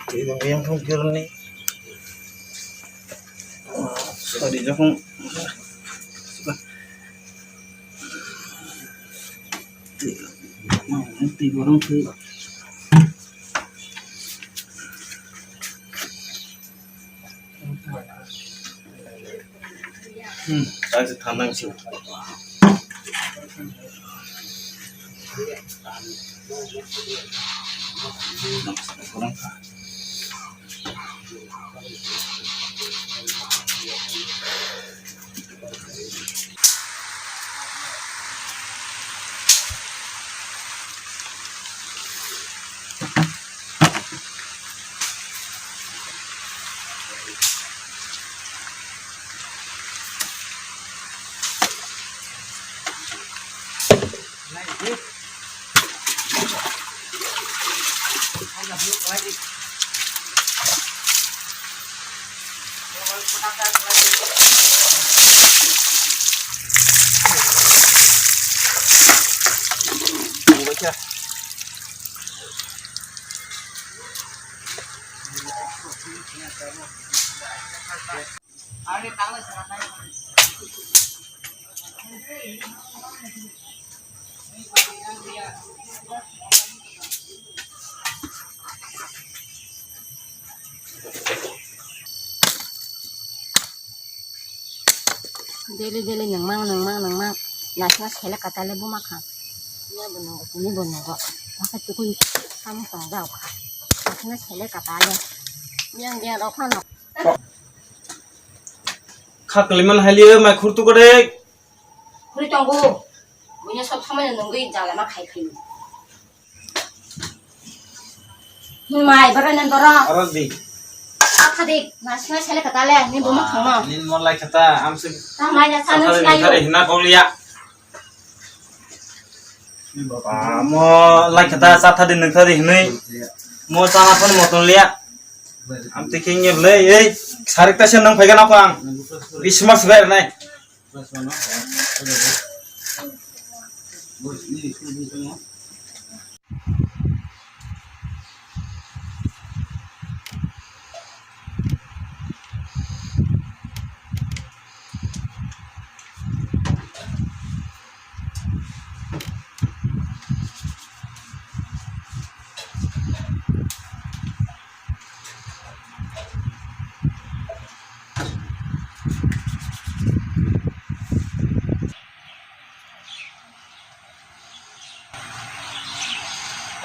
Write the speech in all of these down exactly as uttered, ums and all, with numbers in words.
Twi rok yang thung kirni. Sorry, jokhon. Twi borong twi. Hmm, tak se thanang se. Daily daily nangmang nangmang nangmang. Nasna sele katale buma kha. Ya bono tini bono go. Maka tukui kamu tong jao kha. Nasna sele katale. Yang yang rok khano. Kha kaliman hali mai khur tu kore. Khuri tongo. Bunya sob samai nungui jala ma khai khai. Mai boro nan boro. Aro di. Akha di, nasna sele katale, ni buma khangma. Nin mon lai kata, am se. Ta mai na sanu sinayu. Thari hina kau liya. Ba, mo lai kata, sa thadi nung thadi hinui. Mo sana pon moton liya. Am te kengye ble, ei, sarik ta se nang phaiga na ko ang. Bisma sugai nai.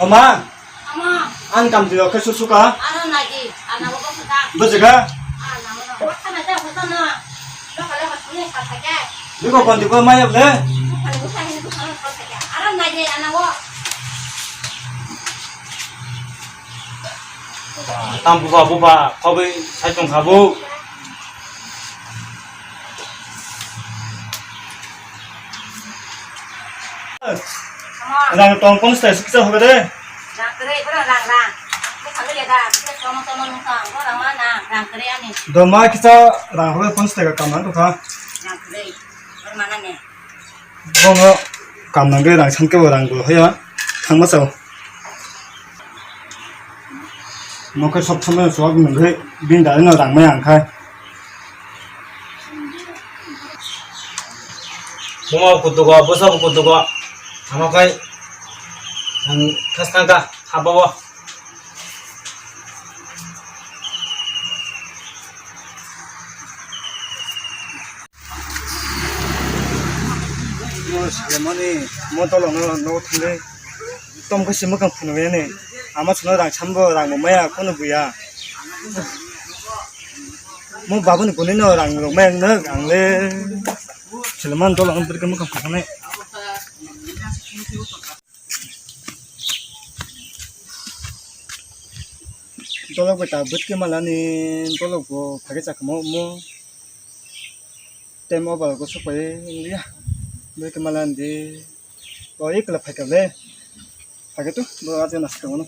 O ma, ama, an kam twi khe susu ka? Ano nagi, ana bo ko ka. Bujika? Ana mo ko kana ja ko na. Lo kala ko suni sa sa ke. Biko kon diko ma yab le. Ko kana ko sa ni ko sa sa ke. Ano nagi ana wo. Tam buba buba, kobwi sai tong kha bo. Rang tong pon stai suksa hobe de. Rang kre, bro, rang, rang. Bo kami le da, kisa tomo tomo nung kha, bo rang ma na, rang kre ani. Do ma kisa rang hobe pon stai ka kam na to kha. Rang kre, bro, mana ne. Bono kam nangwi rang sankhe bo rang bo hoya thangma sao. Nokhe sob somoi swk nungwi bini dai no rang maya ang khai. Buma kutugo, bwsa bo kutugo. Ano khai ang khasnangkha haba o. Mo saimani mo tolong no nogo thangwi tom khe se mwkhang phunukya ni ama chwngno rang sambo rang bo maya kheno buya. Mo babuni kuni no rang rok maya wngno ang le Suleman tolong birke mwkhang phunuknai. Tolok bai ta bwtwi malani tolok bo phage chakmo mo. Tem o bal go sok pai ya. Bwtwi malani de. O ekla phai ka le. Phage tu bo aja nas ka no.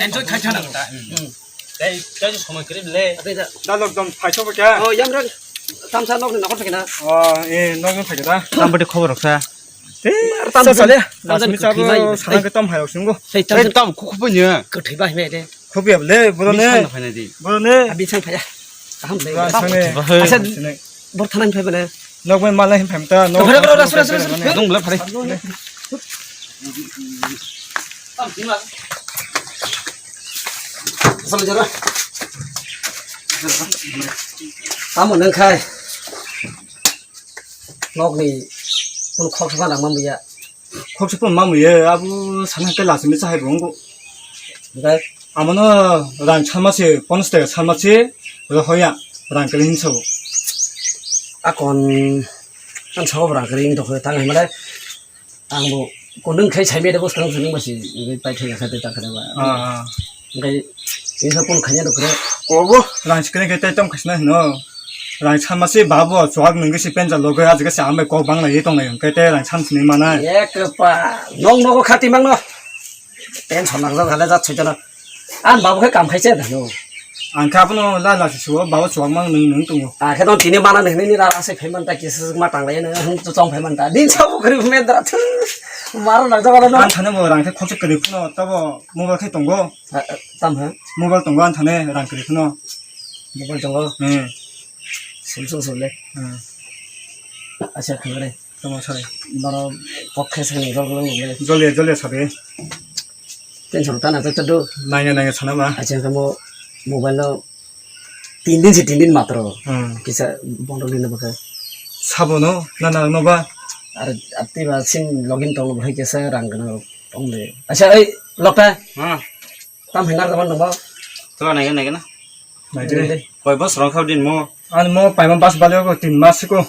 Enjoy khai thana ta. Tei, tei somoi kwrwi le. Dalok dom phai sok kha. Oh, yang rang. Tamsa nok ni nokol phai na. Oh, eh, nok ni phai da. Tam bati khobor rok sa. Tei, tam sa sa le. Tam sa ni kwthwi bai. Sana ke tom hai rok sunggo. Tei, tam sa tom khu khu nya. Kwthwi bai me de. Khobi able, boro ne. Boro ne. Abi sang phaya. Kaham le. Boro sang ne. Asa, bor thana phai bana. Nok bai mala hin phai ta. Nok. Boro, boro, rasu, rasu, rasu. Dong bla phai. Tamo nang khai. Nokni kun khok sama nang mamya. Khoksa phano mamwi ye, abo sana khe lachimi chahai bo wngkho. Hwnkhe? Amono rang sanma se, ponchash taka sanma se, rohoya, rang kwrwi hinwi sabo. Akon, ang sabo rang kwrwi wngtokhe, tang hinmale, ang bo kondwng khai saimaya de bwskang se nung basi, wngwi paithai ya kha tei ta khe ba. Ah, ah. Hwnkhe, tini sa phone khaina rw kre. Kobo, rang sikre khe tei tong khaisna hino. Rang sanma se babo chuak nungwi se penjal logo ajga se amai kok bang lai tong lai hwnkhe tei rang san sini mana. Ye kwpa, nong nogo khati mangno. Tension nang jak hale jat soitano. An babo khe kam khai se dano. Ang khe abono la la se suo babo chuak mang nung nung tongo. A khe don tini mana nung ni la la se phaiman ta kisa ma tang lai nung hung chong phaiman ta. Din sa bo khri me dra thu. Maro nang jak hale no. An thane bo rang khe khorchok kwrwi phano tabo mobile khe tongo. A, a, tam ha? Mobile tongo ang thane rang kwrwi phano. Mobile tongo? Hmm. Samsung sole? Hmm. Acha khwlai. Tamo sole. Bono kok khe sani rok rok le. Jole, jole sade. Tension ta na to do. Nanya, nanya sana ma. Acha kamo mobile no tin din se tin din matro. Hmm. Kisa bondo din baka. Sabono, na na no ba. Ar ati ba sim login tong lo bhai kisa rang gana tong le. Acha ei lokta. Ha. Tam hai nar jaman dongba. Tola naigen naigen na. Naidi. Koi bosor wngkha din mo? Ani mo paima bas bali ko tin mas ko.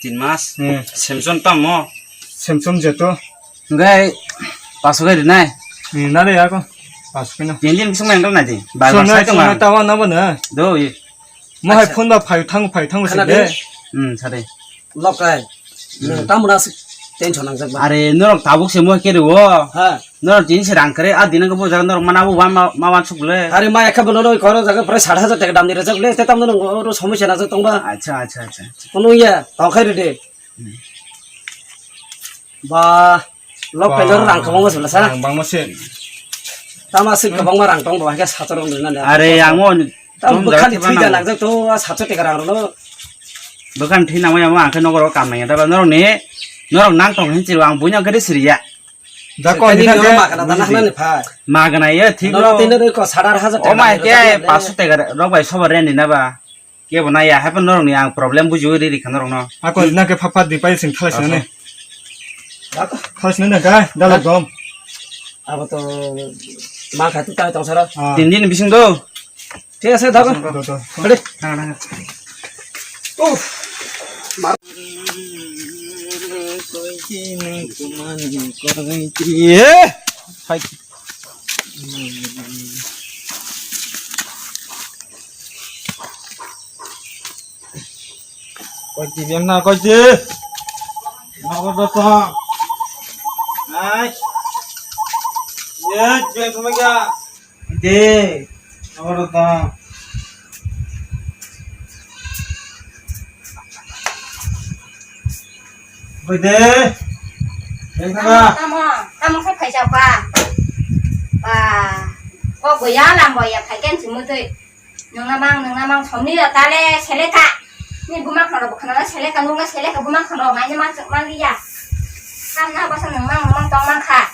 Tin mas? Hmm. Samsung tam mo? Samsung jeto. Ngai paso gai dinai. Hmm, nare ya ko. Paso kena. Tin din bising main dong nai di. Bai bai sai tong. Tawa na bana. Do i. Mo hai phone ba phai thang phai thang se de. Hmm, sade. Lokai. Nwng tamo na aswk tension nangjak ba? Are, norok tabuk se mo khe rwo. Ha. Norok tini se rang kare, a dinang bo jaga norok mana bo wan ma, ma wan suk le. Are ma ekha bono noi koro jaga prai sat hajar taka dam ni rajak le, te tamo nwng oro somosya najak tong ba. Acha, acha, acha, acha. Kono ya, tao khai rede. Hmm. Ba, lok pelor rang kwbangma se bwsa. Rang bangma se. Tamo aswk kwbangma rang tong bo, hai khe sator rong rina. Are, ang mo Tam bwkhani thwi da nangjak to, a satsho teka rang rwno. Bwkhani thwi nangmani amo ang khe nokaro kam nangya. Taba norok ni, norok nang tong hin chiro ang buino gari siriya. Da ko ni norok magana da nang nani pha. Magana ye thik. Norok tin ko sadar hajar teka. O mai ke paso teka rok bai sobar reni na ba. Kebo na ya happen norok ni ang problem buji ri ri kha norok no. Ako na ke pha pha di pai sing thala sing ne. Thala sing ne ka dalok dom. Abo to ma kha tu tai tong sara. Tin din bising do. Thik ase, thak. Thak, thak. Ready? Thak, thak. Uff. Mar- Hai. Koi di, biang na, koi di. Nogo dotong. Hai. Ye, biang sama ya. De, oro da. Bai de. Tamo, tamo, tamo khe phaisa ba. Ba. Kok bo ya lam bo ya phai ken chumui twi. Nung namang, nung namang somni ya tale seleka. Ni buma khoro bukhanala seleka, nungna seleka buma khoro mai mang mang ya. Kam na basa nung mang mang tong mang kha.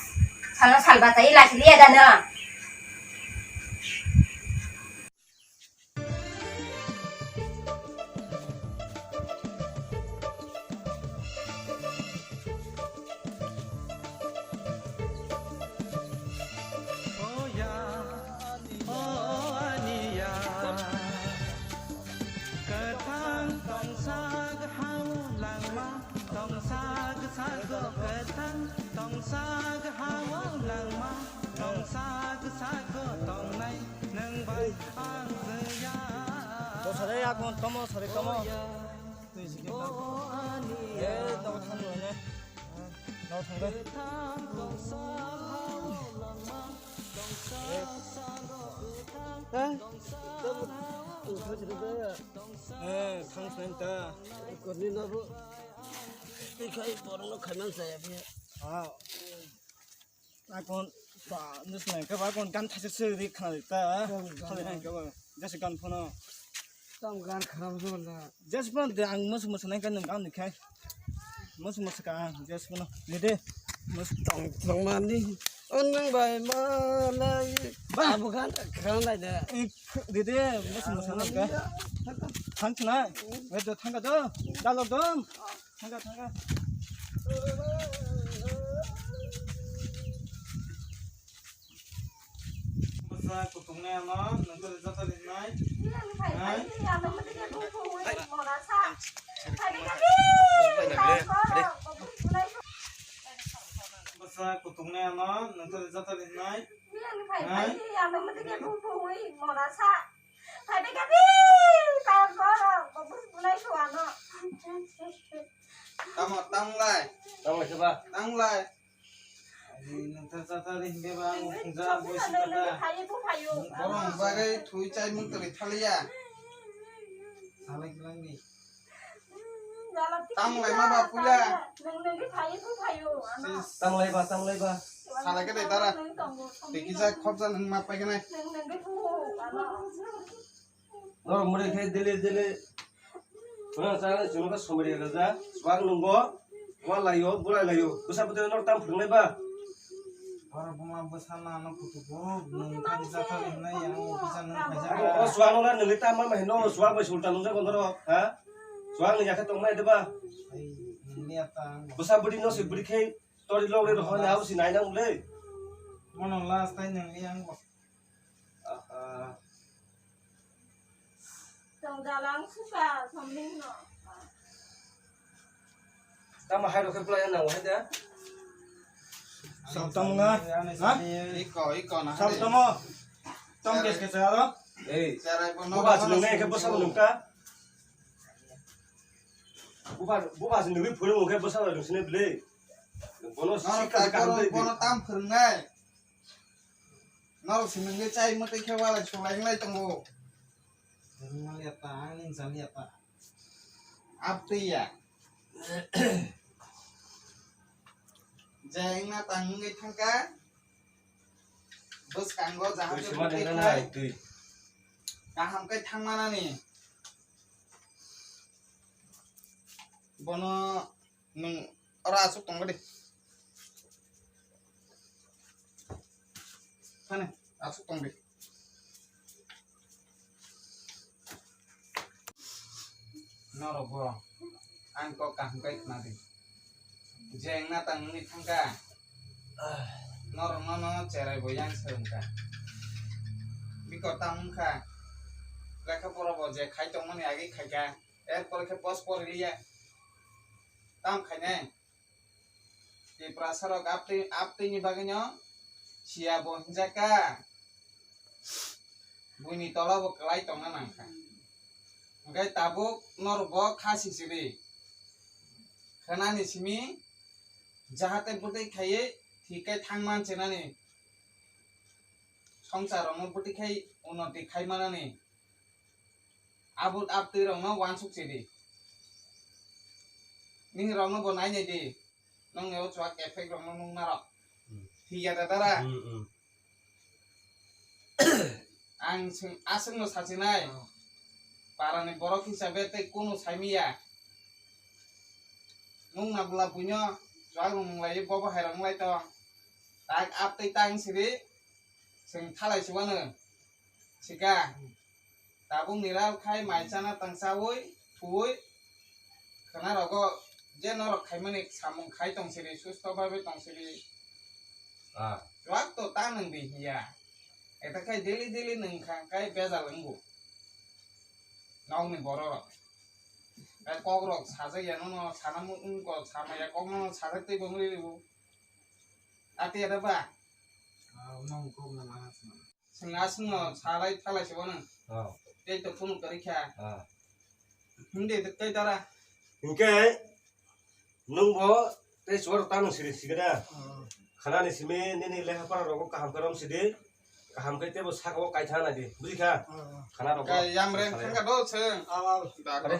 Salo salba tai la sili ya da no. Bosare yakon tomo sare tomo. Eh, nogo thang nai. Nogo thang de. Eh. Eh, thang sen ta. Korni nogo. Ikai borno khaiman saya phe. Ah. Akon ba, nus nang ka ba, akon gan thase se ri khna ta. Khali nang ka ba, jase gan phono. Tam gan kharam jo la. Jase phono de ang mus mus nang ka nang gan ni khai. Mus mus ka, jase phono. Ni de. Mus tong tong mani. On nang bai ma lai. Ba. Abu gan kharam lai de. Ni de de, mus mus nang ka. Thang na. Wait do thang ka do. Dalo dom. Thangka, thangka. Bwsa kutung nai ano, nokole jata rinai. Nai. Bwsa kutung nai ano, nokole jata rinai. Nai. Tamo, tamo lai. Tamo lai khe ba? Tamo lai. Ai, nokta jata ri hingke ba, ang thungja, bui singkha ta. Borok bagwi thui chai mung twi thaliya. Salai kwlangni. Tamo lai ma ba puila. Tamo lai ba, tamo lai ba. Salai khe de dara. Tei kisa khopsa nang ma pai khe nai. Norok muri khe dili dili. Mano chana chwng khe somri rwja. Swak nungbo. Wa laio, bulai laio. Bwsa bwtwi norok tam phwrwngnai ba? Borok buma bwsa nano kutu borok nung thani jatha ringnai yang o kisa nung khaijak. O swak nungna nungwi tam ma hino swak bai sulta nungjago norok, ha? Swak ni yakhe tongmai de ba? Ai, nungni ata ang. Bwsa bwtwi no se bwrwi khe tori logri rohor ni abo si nai nang le. Bono last time nungni ang bo. Aha. Tong jalang suka somning no. Tamo hai rokhe playa nang hai da. Sab tamo nga? Ha? Iko, iko na. Sab tamo. Tong kes kes aro. Ei. Buba sinung ne ke bosa nung ka. Buba, buba sinung bi phuru ke bosa nung sine ble. Bono sika ka. Bono tam phuru nai. Norok se nungwi chai mwtwi khe walai sulai wnglai tongo. Nungmani ata, ani jani ata. Abtwi ya. Je wngna tang wngwi thangkha. Bwskango jahate bwtwi khai. Kaham khe thangmanani. Bono nwng oro aswk tongdi. Thani aswk tongdi. Norok bo ang kok kaham khe khna di. Je wngna tang wngwi thangkha. Norok no no cherai bo yang se wngkha. Bikor tang wngkha. Lekha pora bo je khai tongmani agwi khaikha. Er pore khe post poriliya. Tam khainai. Tiprasa rok aptwi, aptwi ni bagwi no siya bo hinjaka. Buini tola bo kwlai tongna nangkha. Hwnkhe tabuk norok bo kha sisiri. Khwnani simi jahate bwtwi khaiwi thik khe thang man chenani. Songsar rokno bwtwi khai unnoti khai manani. Abut abtwi rokno wansuk sidi. Nini rokno bo nainai di. Nongni o chuak effect rokno nung narok. Hmm. Thik ya da dara? Hmm, hmm. Ang aswk no sachinai. Oh. Parani borok hisabe tei kunu saimiya. Nung na bwla buino chuak rok nung lai bobo hai rok nung lai tong. Tak abtwi tang sidi. Chwng thalai se uanw. Sika. Tabuk ni ral khai mai chana tang chaui, thuui. Khwna rogo je norok khaimani samung khai tong siri, susto bhabe tong siri. Ah. Chuak to ta nwng di hiya. Eta khai daily daily nwng kha khai bejal wngbu. Nokni borok rok. Kai kok rok sajak ya nono sana mu wngko sama ya kok nono sajak tei bo wngri ribu. Ati ada ba? Nong kok na ma ha sma. Swnga swngno salai thalai se bono. Oh. Tei to phunuk kwrwi kha. Ah. Hindi tei dara. Hinkhe nwng bo tei chuwar ta nwng siri sigada. Oh. Khanani simi nini lekha pora rogo kaham khe rom sidi. Kaham khe tebo saka o kaitha nai di. Buji kha? Oh. Khana rogo. Ka yamreng thangka do se. Aw, aw. Are.